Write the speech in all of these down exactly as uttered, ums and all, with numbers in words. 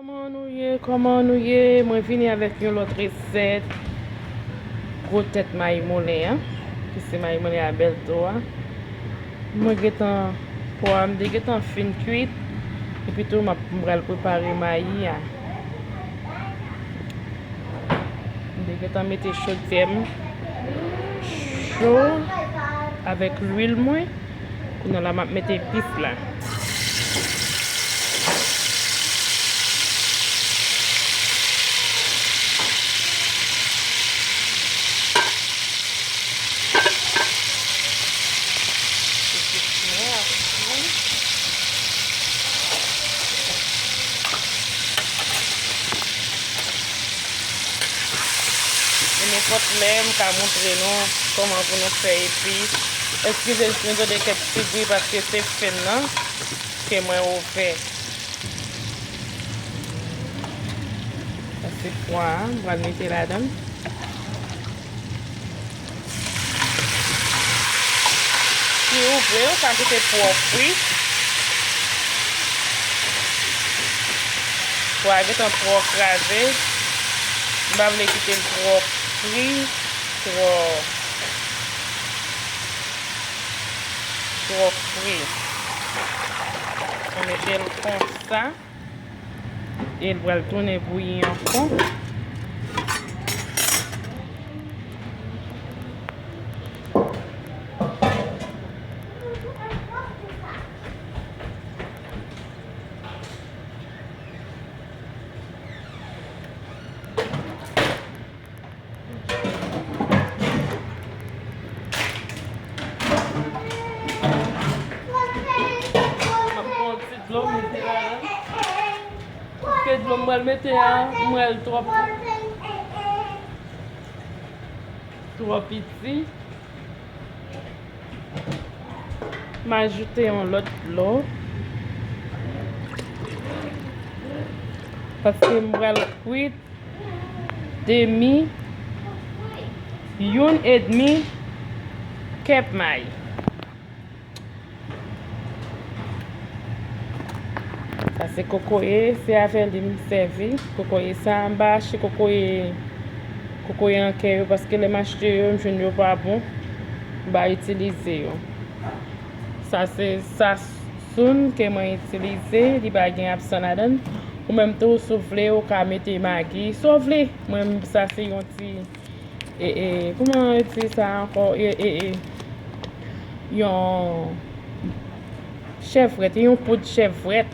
Kòman nou ye? Kòman nou ye? Mwen vini avèk yon lòt resèt gwo tèt mayi moulen an, ki se mayi moulen Alberto a. Mwen gentan, pwa m te gentan fin kuit, epi tou m ap, m pral prepare mayi a. M te gentan mete chodyè m cho avèk lwil mwen. Kounye a la, m ap mete epis la. E nenpòt lè, m ka montre nou kòman pou nou fè epis. Eskize si nou tande kèk ti bri paske se fen nan ke mwen ouvè. Sa se pwa a, m pral mete ladan l. Si w vle, w ka kite pwa w fri. Pwa a gentan twò kraze. M pa vle kite l twò fri, twò, twò fri. Mwen mete l konsa. E l pral tounen bouyi ankò. M ap pran yon ti dlo, m mete ladan. Paske dlo m pral mete a, m wè l twò, twò piti. M ajoute yon lòt dlo. Paske m pral kwit demi, youn edmi kèp mayi. Sa se kokoye, se avè li m sèvi. Kokoye sa, m pa achte kokoye, kokoye an kè yo, paske lè m achte yo, m jwenn yo pa bon. M pa itilize yo. Sa se sasoun ke mwen itilize, li pa gen absan ladan l. Ou menm tou, si w vle, ou ka mete magi. Si w vle, mwen, sa se yon ti, e, e, kòman yo di sa ankò? E, e, e, yon chèvrèt, yon poud chèvrèt.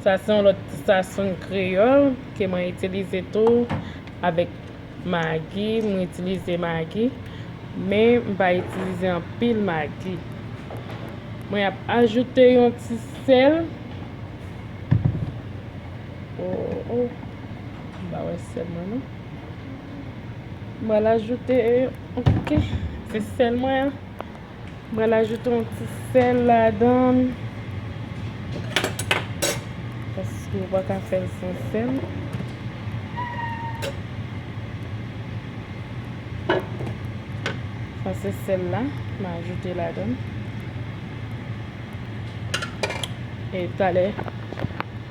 Sa se yon lòt ti sasoun kreyòl ke mwen itilize tou avèk magi, mwen itilize magi, men m pa itilize anpil magi. Mwen ap ajoute yon ti sèl. Oh, oh. M pa wè sèl mwen, non. M pral ajoute, ok, se sèl mwen an. Mwen pral ajoute yon ti sèl ladan l. Paske ou pa ka fè l san sèl. Sa se sèl la, m ajoute ladan l. E talè,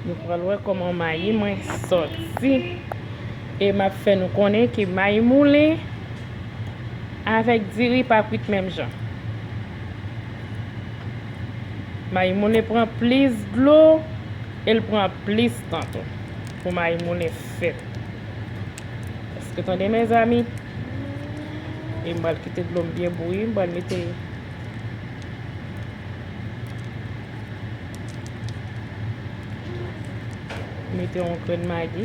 nou pral wè kòman mayi mwen sòti. E m ap fè nou konnen ke mayi moulen avèk diri pa kwit menm jan. Mayi moulen pran plis dlo, e l pran plis tan tou pou mayi moulen fèt. Èske tande, mezanmi? E m pral kite dlo m byen bouyi, m pral mete Mete yon grenn magi.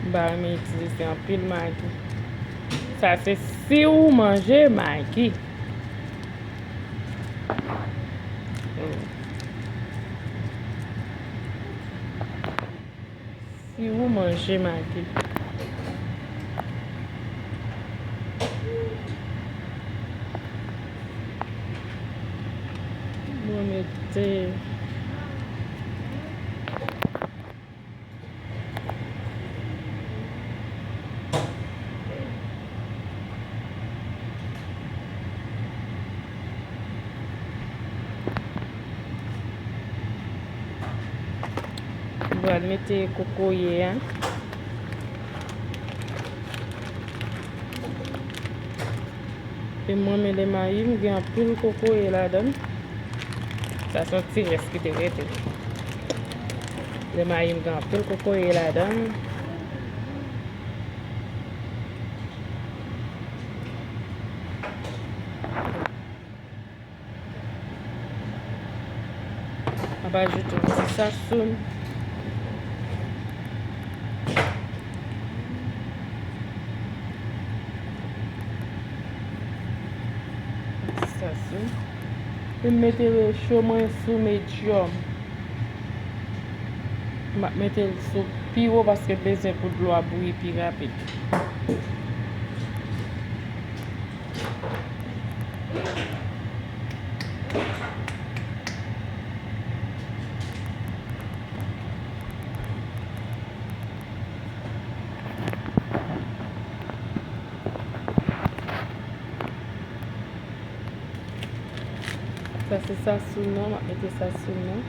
M pa renmen itilize anpil magi. Sa se si ou manje magi. Si ou manje magi. Mwen mete Pral mete kokoye a. E mwen, men lemayi m gen anpil kokoye ladan l. Sa se yon ti rès ki te rete. Lemayi m gen anpil kokoye ladan l. M ap ajoute yon ti sasou. Ti sasou. E m mete cho mwen sou medyòm. M ap mete l sou pi wo paske m bezwen pou dlo a bouyi pi rapid. Sa se sasou nan, m ap mete sasou nan.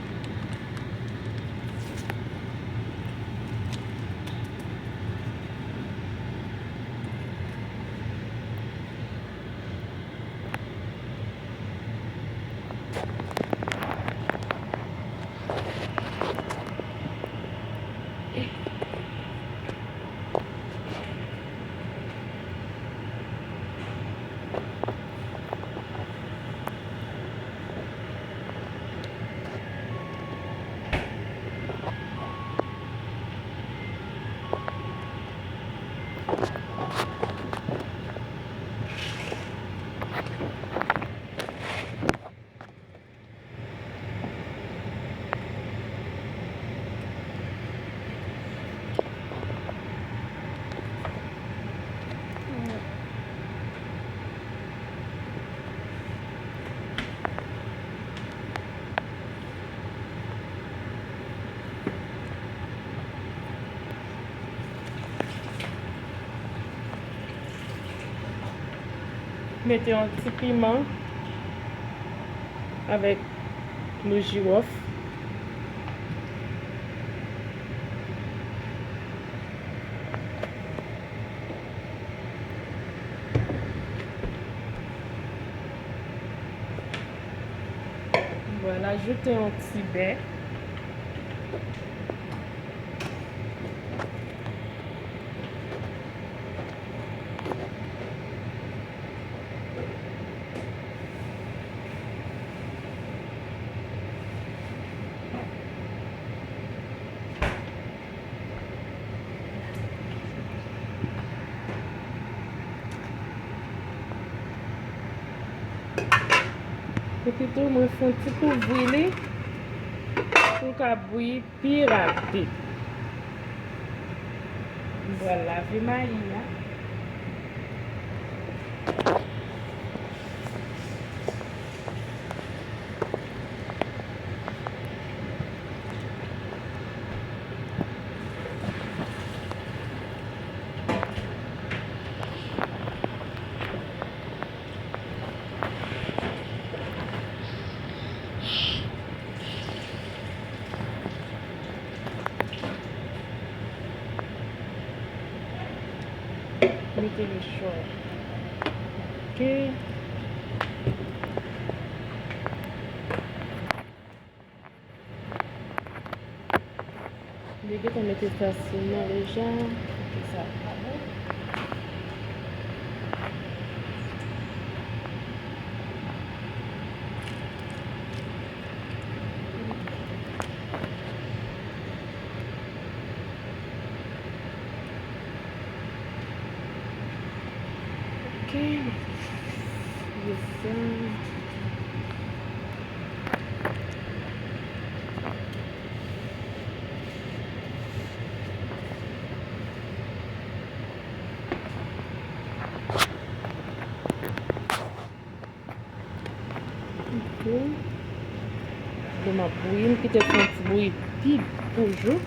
Mete yon ti piman avèk klou jiwòf. Vwala, ajoute yon ti bè. Epi tou, mwen fè yon ti kouvri li pou l ka bouyi pi rapid. M pral lave mayi a. Mete le cho. Ok. Li gentan mete sasou nan deja. Ok, sa pa bon. Ok. Yes, sir. Ok. Bon, m ap bouyi, m kite l fè yon ti bouyi pi toujou.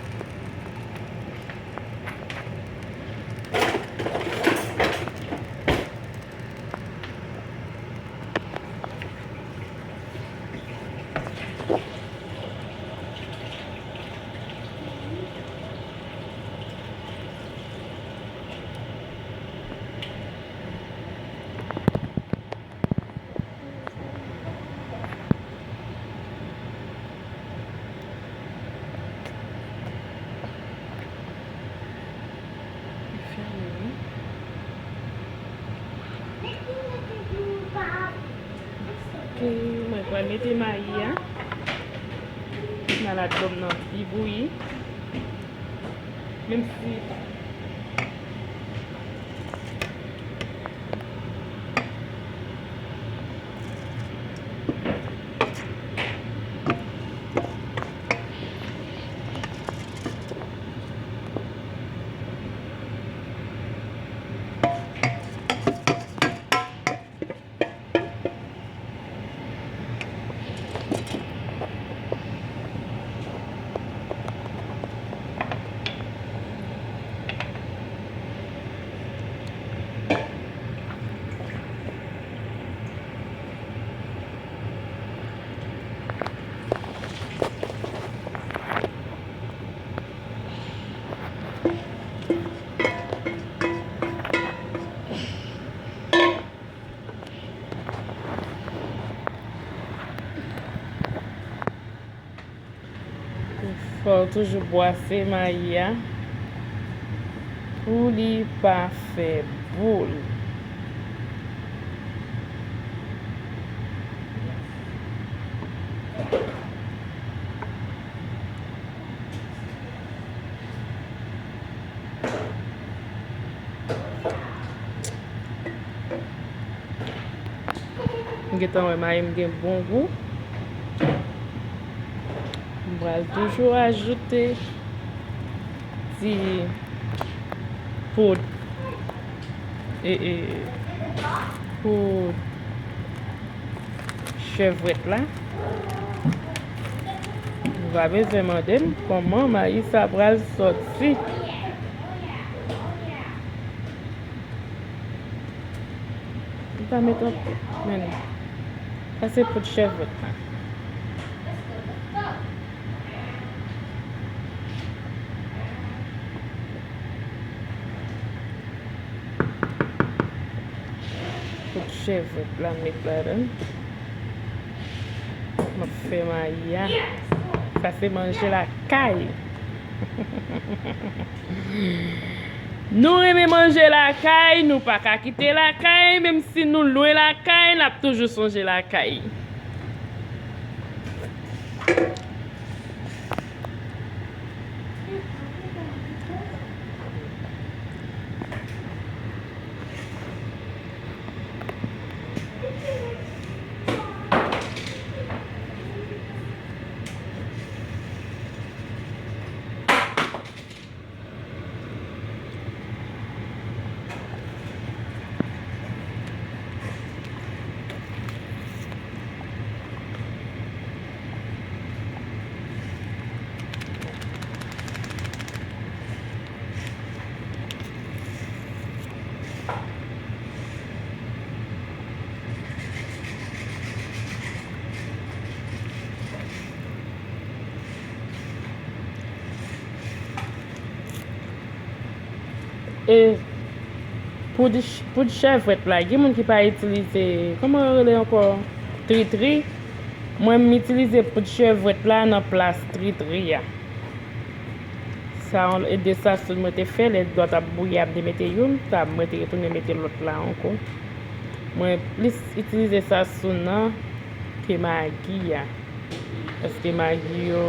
Mwen mete mayi a. Malad dòm nan li bouyi. Menm si Fò w toujou bwase mayi a pou li pa fè boul. M gentan wè mayi m gen bon gou. M pral toujou ajoute ti poud e, e, poud chèvret la. Ou pa bezwen mande m kòman mayi sa pral sòti. M pa met anpil, men sa se poud chèvret la. Poud chèvret la m met ladan. M ap fè mayi a. Sa se manje lakay. Nou renmen manje lakay, nou pa ka kite lakay, menm si nou lwen lakay, n ap toujou sonje lakay. E poud, poud chèvret la, gen moun ki pa itilize, kòman yo rele ankò? Tritri. Mwen, m itilize poud chèvret la nan plas tritri a. Sa yon de sasoun mwen te fè, lè dlo a t ap bouyi a, m te mete youn, sa mwen te retounen mete lòt la ankò. Mwen plis itilize sasoun nan ke magi a. Paske magi yo,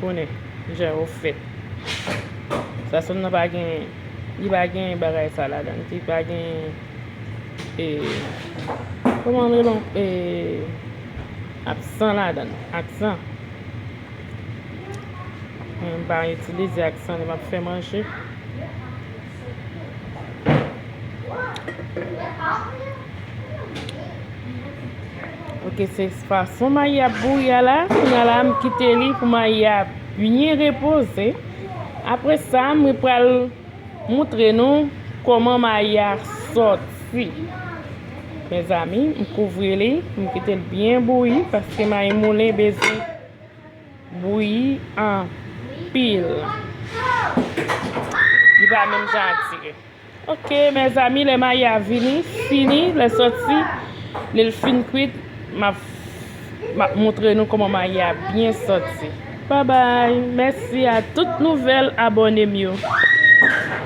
konnen, jan yo fèt. Sasoun nan pa gen, li pa gen bagay sa ladan. Li pa gen, e, kòman yo rele l? E, aksan ladan. Aksan. Mwen pa itilize aksan lè m ap fè manje. Ok, se fason mayi ap bouyi a la. Kounye a la, m kite li pou mayi a byen repoze. Apre sa, mwen pral montre nou kòman mayi a sòti. Mezanmi, m kouvri li, m kite l byen bouyi, paske mayi moulen bezwen bouyi anpil. Li pa menm jan ak diri. Ok, mezanmi, lè mayi a vini, fini, lè sòti, lè l fin kwit, m ap, m ap montre nou kòman mayi a byen sòti. Babay, mèsi a tout nouvèl abòne m yo.